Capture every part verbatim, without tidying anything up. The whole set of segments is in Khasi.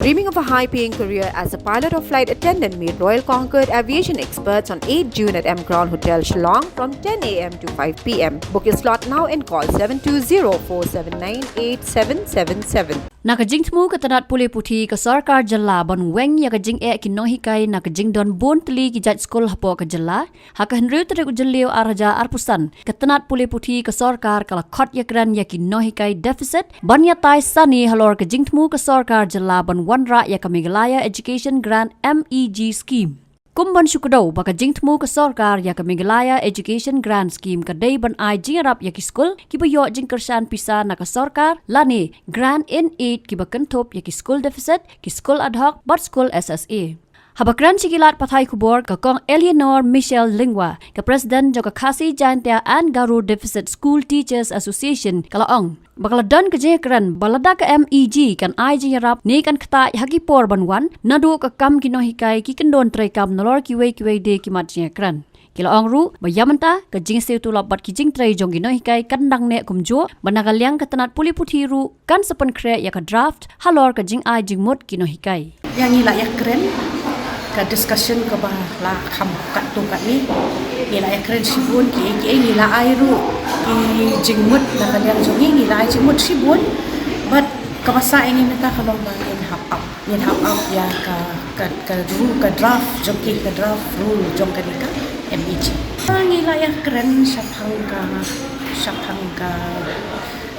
Dreaming of a high-paying career as a pilot or flight attendant? Meet Royal Concord Aviation Experts on eighth June at M Crown Hotel, Shillong from ten a m to five p m. Book your slot now and call seven two zero four seven nine eight seven seven seven. Na ka jingthmu ka tnat pule puthi ka sorkar jylla ban weng ïa ka jingeh ki nonghikai na ka jingdon bun tylli ki jait skul hapoh ka jylla. Ha ka hynriew tarik u Jylliew ar hajar arphew san, ka tnat pule puthi ka sorkar ka la khot ïakren ïa ki nonghikai deficit ban ïatai sani halor ka jingthmu ka sorkar jylla ban wanrah ïa ka Meghalaya Education Grant, M E G scheme. Kum ban shu kdew ba ka jingthmu ka sorkar ïa ka Meghalaya Education Grant Scheme ka dei ban ai jingïarap ïa ki skul kiba ïoh jingkyrshan pisa na ka sorkar lane grant in aid kiba kynthup ïa ki school deficit, ki skul ad hoc bad skul S S A. Haba kren sha ki lad pathai khubor, ka Kong Eleanor Michelle Lyngwa, ka President jong ka Khasi Jaintia and Garo Deficit School Teachers Association, ka la ong ba ka la don ka jingkren ba lada ka M E G kan ai jingïarap ne kan ktah ha ki por ban wan, naduh ka kam ki nonghikai ki kyndon treikam nalor kiwei kiwei de ki mat jingkren. Ki la ong ruh ba ïa mynta ka jingsiew tulop bad ki jingtrei jong ki nonghikai kan dang neh kumjuh, ba na ka liang ka tnat pule puthi ruh kan sa pynkhreh ïa ka draft halor ka jingai jingmut ki nonghikai. Ïa ngi la ïakren, ka discussion kaba la kham katto katne, ngi la ïakren shibun, ki, ki, ngi la ai ruh ki jingmut na ka liang jong ngi, ngi la ai jingmut shibun, but kaba sah ïa ngi mynta ka long ba ngin hap up. Ngin hap up ïa ka, ka, ka ru-, ka draft jong ki, ka draft rule jong kane ka M E G. Ngi la ïakren shaphang ka, shaphang ka,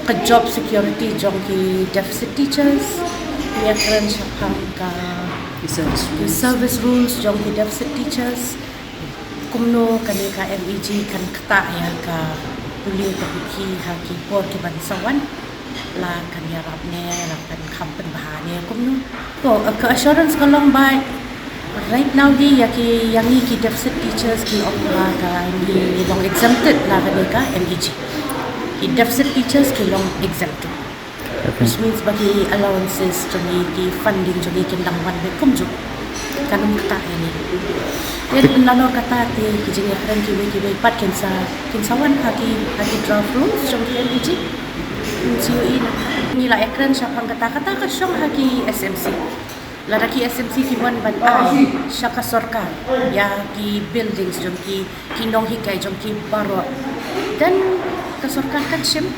ka job security jong ki deficit teachers. Ngi ïakren shaphang ka, ki service rules jong ki deficit teachers. Kumno kane ka M E G kan ktah ïa ka pule ka puthi ha ki por ki ban sa wan. La kan ïarap ne, la kan kham pynbha ne kumno. To, ka assurance ka long ba right now hi ïa ki, ïa ngi ki deficit teachers ki ong ba ka ngi long exempted na kane ka M E G. Ki deficit teachers ki long exempted. Okay. Which means ba ki allowances jong ngi, ki funding jong ngi kin dang wan beit kumjuh. Kan ym ktah ïa ngi. Te nalor kata te ki jingïakren kiwei kiwei pat kin sa, kin sa wan ha ki, ha ki draft rules jong ki M E G. Ngi ïohi na. Ngi la ïakren shaphang kata, kata ka shong ha ki S M C. Lada ki S M C ki wan ban ai sha ka sorkar ïa ki buildings jong ki, ki nonghikai jong ki baroh, then ka sorkar kan shim,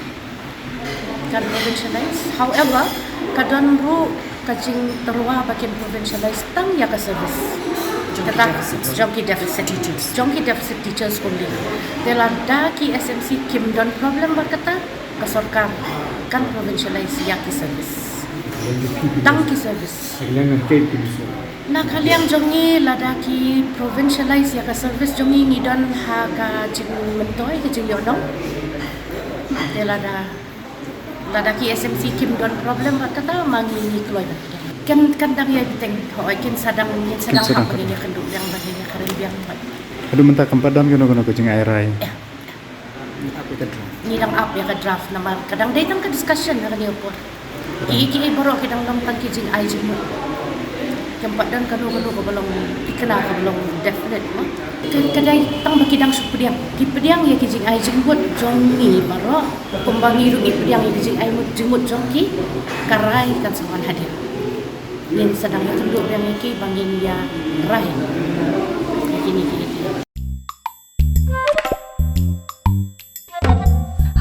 kan provincialize. However, ka don ruh ka jingtyrwa ba kin provincialize tang ïa ka service. Jong ki deficit. Jong ki deficit. Teachers. Jong ki deficit teachers kumne. Te lada ki S M C kim don problem bad kata, ka sorkar kan provincialize ïa ki service. Tang ki service. Na ka liang jong ngi lada ki provincialize ïa ka service jong ngi, ngi don ha ka jingmyntoi, ka jingïohnong. Te lada, lada ki S M C kim don problem bad kata, ma ngi ngi kloi bad ki. Kan, kan dang ïai bteng, hooid, kin sa dang, kin sa dang hap ban ïakynduh biang, ban ïakren biang bad. Haduh mynta kam pat don kano kano ka jingai rai. Ngi dang ap ïa ka draft namar ka dang dei tang ka discussion ha kane ka por. Ki, ki baroh ki dang long tang ki jingai jingmut. Kam pat don kano kano kaba long thikna kaba long definite mo. Ka, ka dei tang ba ki dang shu pdiang. Ki pdiang ïa ki jingai jingmut jong ngi baroh. Kumba ngi ruh ngi pdiang ïa ki jingai mut, jingmut jong ki, ka rai kan sa wan hadien. Ngin sa dang ïakynduh biang ïa ki ba ngin ïa rai ïa kine kine kine.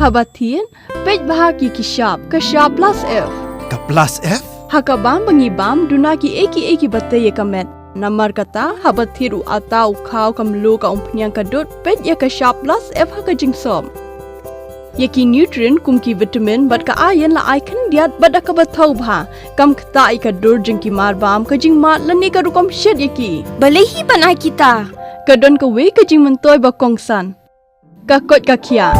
Haba thied, peit bha ki ki shap, ka shap plus F. Ka plus F? Ha ka bam ba ngi bam, duna ki ei ki ei kiba tei ïa ka met. Namar kata, haba thied u atta u khaw ka mluh ka umphniang ka dud, peit ïa ka shap plus F ha ka jingsop. Ïa ki nutrient kum ki vitamin bad ka iron la ai khyndiat bad da kaba thaw bha. Kam ktah ïa ka dur jong ki marbam, ka jingmad lane ka rukom shet ïa ki. Balei hi ban ai kita? Ka don kawei ka jingmyntoi ba kongsan. Ka koit ka khiah.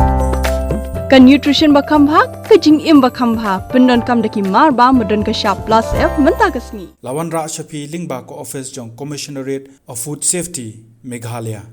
Ka nutrition ba kham bha, ka jingim ba kham bha. Pyndonkam da ki marbam ba don ka shap plus F mynta ka sngi. La wanrah sha phi lyngba ka office jong Commissionerate of Food Safety, Meghalaya.